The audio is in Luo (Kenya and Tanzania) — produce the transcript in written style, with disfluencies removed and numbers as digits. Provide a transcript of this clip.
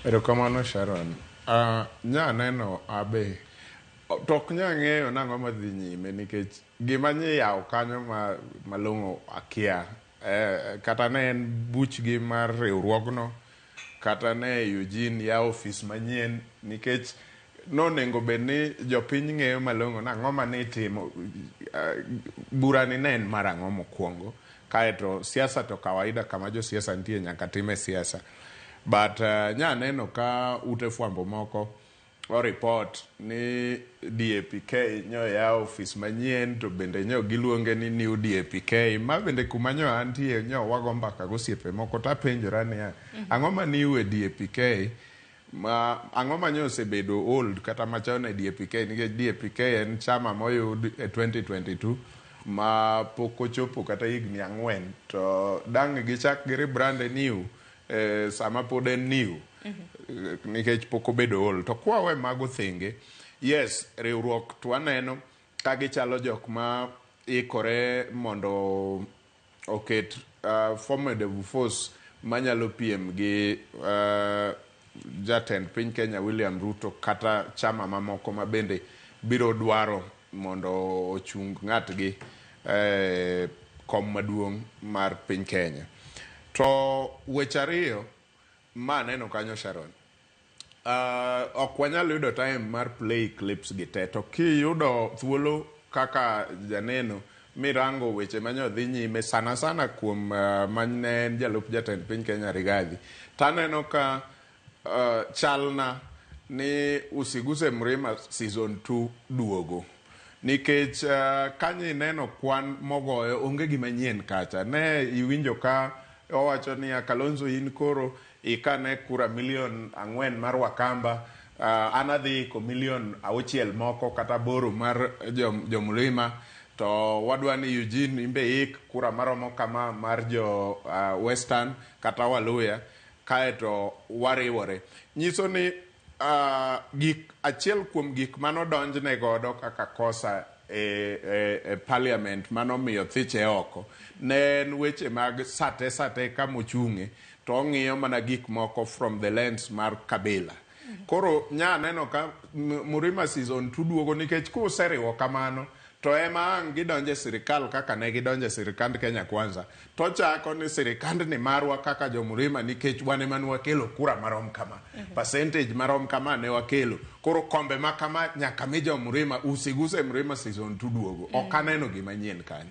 Erokamano Sharon. Nya neno abe to ok nya ng'eyo nang'o madhi nyime nikech gima nyiyawo kanyo ma malong'o akia. Kata ne en buchgi mar riwruogno kata ne Eugene yawo ofis manyien nikech nonengo bed ni jopiny ng'eyo malong'o nang'o mane itimo. Burani ne en mar ang'o mokwongo kaeto siasa to kawaida kama josiasa nitie nyaka time siasa. But nya neno ka ute fwambo moko o report ni DAPK nyo yawo ofis manyien to bende nyo giluonge ni new DAPK. Ma bende kuma nyo antie nyo wago mbaka gosiepe moko tapenjora niya, ang'o ma new e DAPK ma ang'o ma nyo osebedo old kata machon e DAPK nikech DAPK en chama moyud e 2022 ma pok ochopo kata higni 4 to dang' gichak gi rebrand e new sama pod en new nikech pok obedo old. To kwawe mago thenge, yes, riwruok to waneno ka gichalo jok ma ikore mondo oket formidable force manyalo piem gi jatend piny Kenya William Ruto kata chama mamoko ma bende biro dwaro mondo ochung ng'atgi kom maduong' mar piny Kenya. To weche ariyo ma aneno kanyo Sharon, ok wanyal yudo time mar play clips gi te, to kiyudo thuolo kaka janeno mirango weche manyo dhi nyime sana sana kuom mane en jalup jatend piny Kenya Rigathi, taneno ka chalna ni Usiguse Mrima season 2 duogo. Nikech kanyo ineno kwan mogoyo onge gima nyien kacha. Ne iwinjo ka owacho niya Kalonzo in koro ikane kura milion 4 mar Wakamba, an adhi iko milion 6 moko kata 8 mar jomlima, to wadwa ni Eugene imbe ik kura maromo kama mar jo Western kata Waluya, kaeto wariwore. Nyiso ni gik achiel kuom gik manodonjne godo kaka kosa e parliament manomiyo thiche oko ne en weche mag sate sate kamochung'e to ong'iyo mana gik moko from the lens mar Kabila. Koro nya neno ka Murima season 2 duogo nikech kuseriwo kamano to ema ang' gidonje sirikal kaka ne gidonje sirikand Kenya Kwanza to chako ni sirikand ni marwa kaka jo Murima nikech wan ema ne wakelo kura marom kama, percentage marom kama ne wakelo, koro kombe ma kama nyaka mi jo Murima. Usiguse Murima season 2 duogo. Ok aneno gima nyien kanyo.